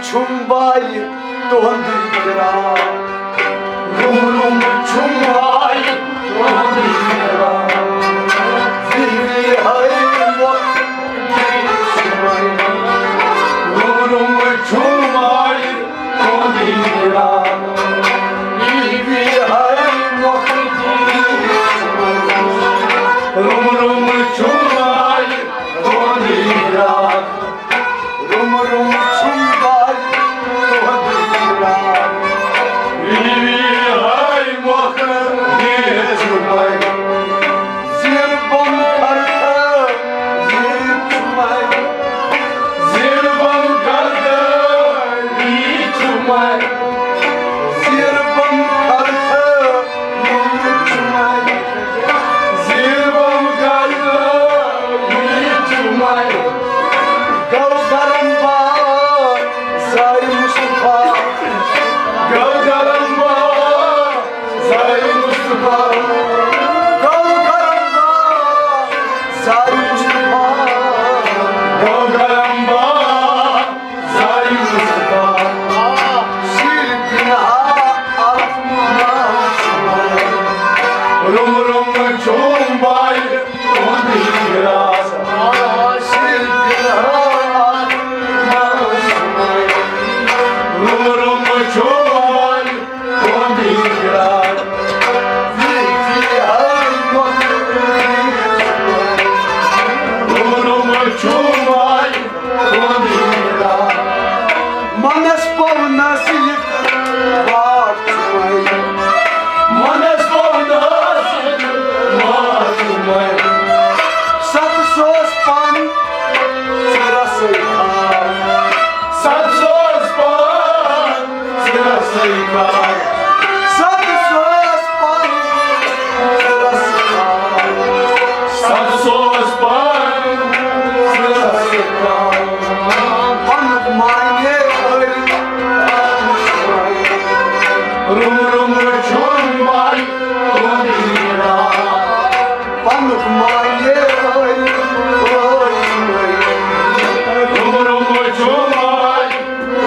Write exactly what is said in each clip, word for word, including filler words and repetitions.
چھُم بالہِ تُہُنٛدُے گِران۔ روم روم چھُم بالہِ تُہُنٛدُے گِران۔ وی وی ہاے مۄکھ گیٖت چھُم۔ روم روم چھُم بالہِ تُہُنٛدُے گِران۔ وی وی ہاے مۄکھ گیٖت چھُم۔ روم روم چھُم بالہِ تُہُنٛدُے گِران۔ روم روم چھُم بالہِ تُہُنٛد گِران۔ وی وی ہاے مۄکھ گیٖت چھُم۔ زیر بم کر تہٕ گیٖت چھُم۔ زیر بم کر تہٕ گیٖت چھُم۔ زیر بم کر تہٕ گیٖت چھُم۔ زیر بم کر تہٕ گیٖت چھُم۔ گو گرم با زاری مصطفیٰ۔ گو گرم با زاری مصطفیٰ۔ گو گرم با زاری مصطفیٰ۔ گو گرم با زاری مصطفیٰ۔ شیر بن ہا آتما۔ روم روم چھُم بالہِ تُہُنٛدُے گِران۔ روم روم چھُم بالہِ تُہُنٛدُے گِران۔ روم روم چھُم بالہِ تُہُنٛدُے گِران۔ منس پونس یہِ واٹ چھُمے۔ منس پونس یہِ واٹ چھُمے۔ ست سوس پن ژٕ رسے کھال۔ ست سوس پن ژٕ رسے کھال۔ ست سوس پن ژٕ رسے کھال۔ ست سوس پن ژٕ رسے کھال۔ پنُک معنی أرۍ۔ روم روم چھُم بالہِ تُہُنٛد گِران۔ پنُک معنی أرۍ۔ روم روم چھُم بالہِ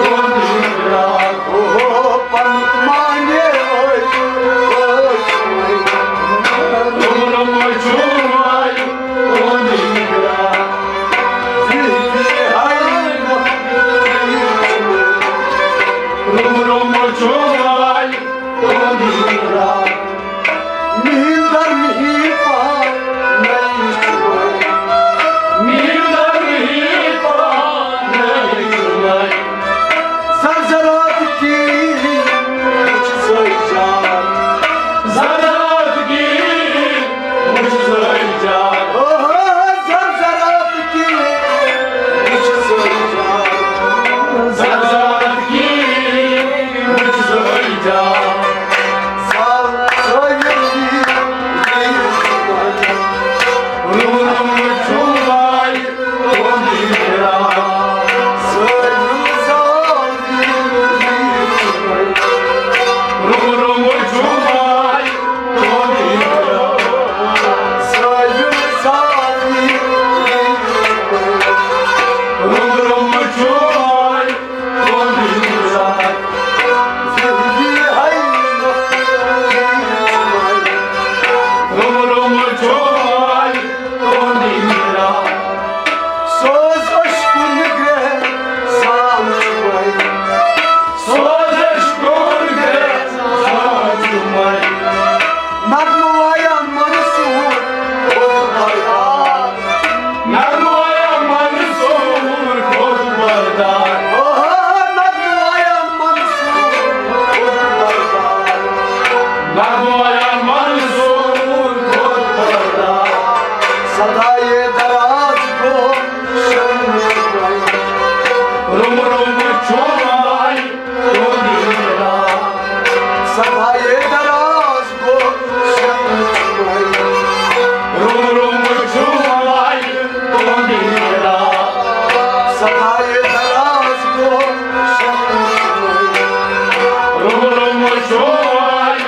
تُہُنٛد گِران۔ اوہو، پنُک معنی أرۍ۔ روم روم چھُم بالہِ تُہُنٛد گِران۔ روم روم چھُم بالہِ تُہُنٛد گِران۔ مِہِنٛدر مِہِنٛد پانَے چھُ وۄنۍ۔ مِہِنٛدر مِہِنٛد پانَے چھُ وۄنۍ۔ زرزرات کی وٕچھ سٲے جان۔ زرزرات کی وٕچھ سٲے جان۔ اوہو، زرزرات کی وٕچھ سٲے جان۔ زرزرات کی وٕچھ سٲے جان۔ سوز عشقُن گرٛہ سان چھُ وۄنۍ۔ سوز عشقُن گرٛہ سان چھُ وۄنۍ۔ نغمہٕ وایان منصور خود بردار۔ نغمہٕ وایان منصور خود بردار۔ اوہو، نغمہٕ وایان منصور خود بردار۔ نغمہٕ وایان منصور خود بردار۔ صدایے دراز گوٚو شرمہِ وۄنۍ۔ روم روم چھُم بالہِ تُہُنٛد گِران۔ صدایے دراز گوٚو شرمہِ وۄنۍ۔ روم روم چھُم بالہِ تُہُنٛد گِران۔ صدایے دراز گوٚو شرمہِ وۄنۍ۔ روم روم چھُم بالہِ۔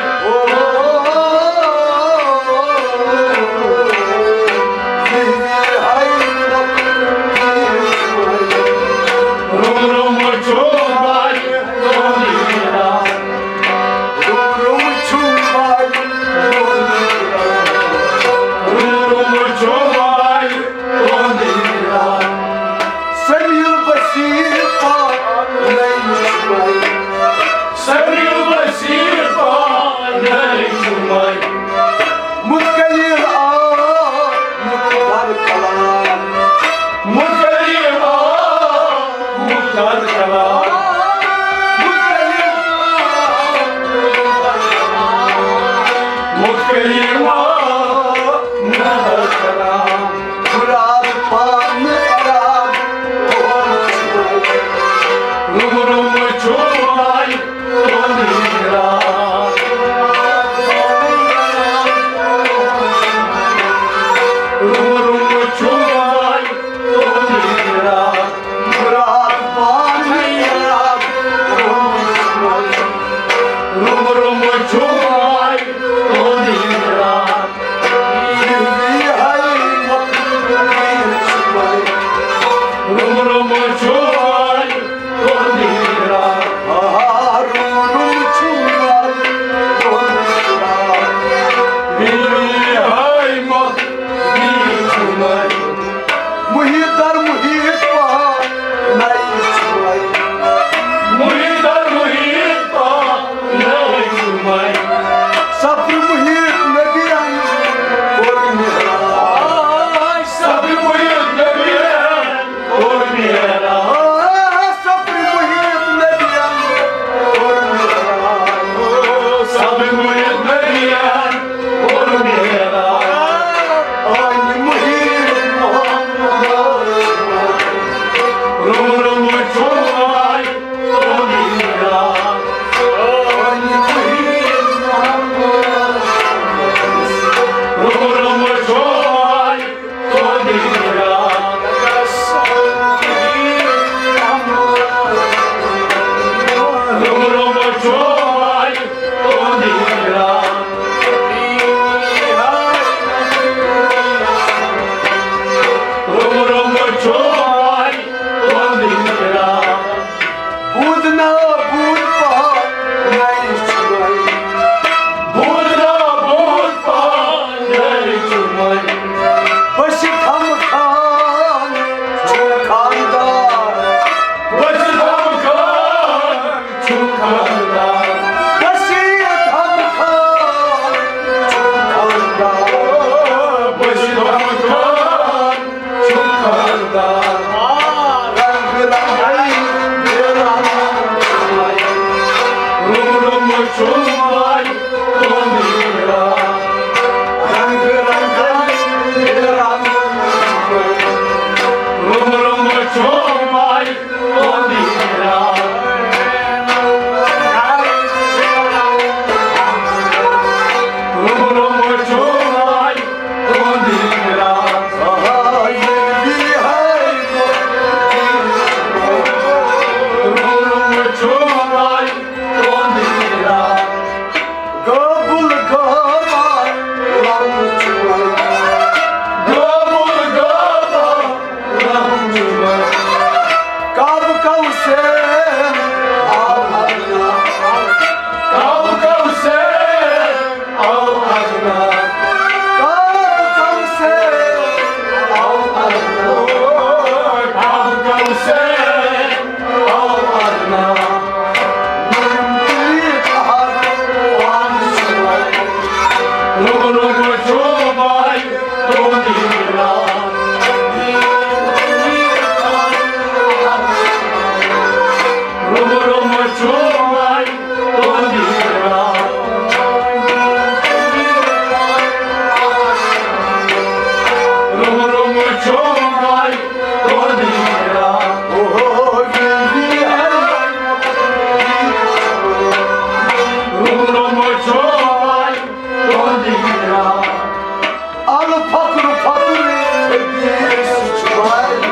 الفقر فقر حقیٖر چھُ وۄنۍ۔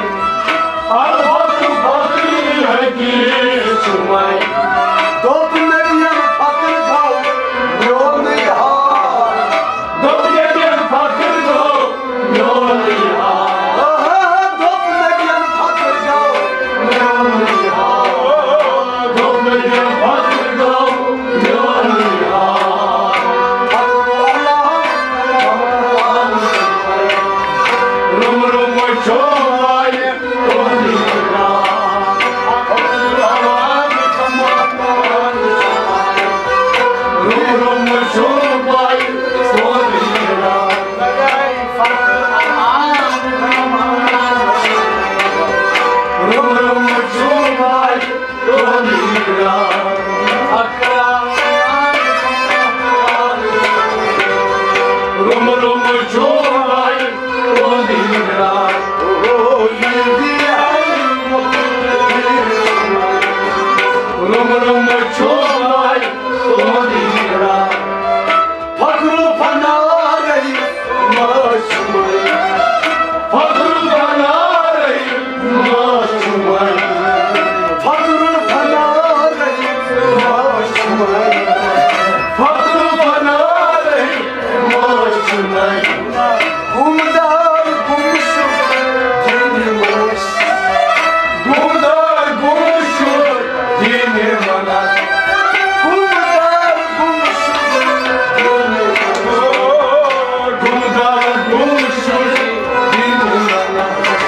الفقر فقر حقیٖر چھُ وۄنۍ۔ دوٚپ نبیَن فقر گوٚو میونُے حال۔ دوٚپ نبیَن فقر گوٚو میونُے حال۔ آہا، دوٚپ نبیَن فقر گوٚو میونُے حال۔ دوٚپ نبیَن فقر گوٚو میونُے حال۔ روٚم روٚم چھُ وۄنۍ تُہُنٛدُے گرٛام۔ روٚم روٚم چھُ وۄنۍ تُہُنٛدُے گرٛام۔ روٚم روٚم چھُ وۄنۍ فخر الفنا رہی ماشمائی۔ فخر الفنا رہی ماشمائی۔ فخر الفنا رہی ماشمائی۔ فخر الفنا رہی ماشمائی۔ گمدار گمشد دل ماش۔ گمدار گمشد دل ماش۔ گمدار گمشد دل ماش۔ گمدار گمشد دل ماش۔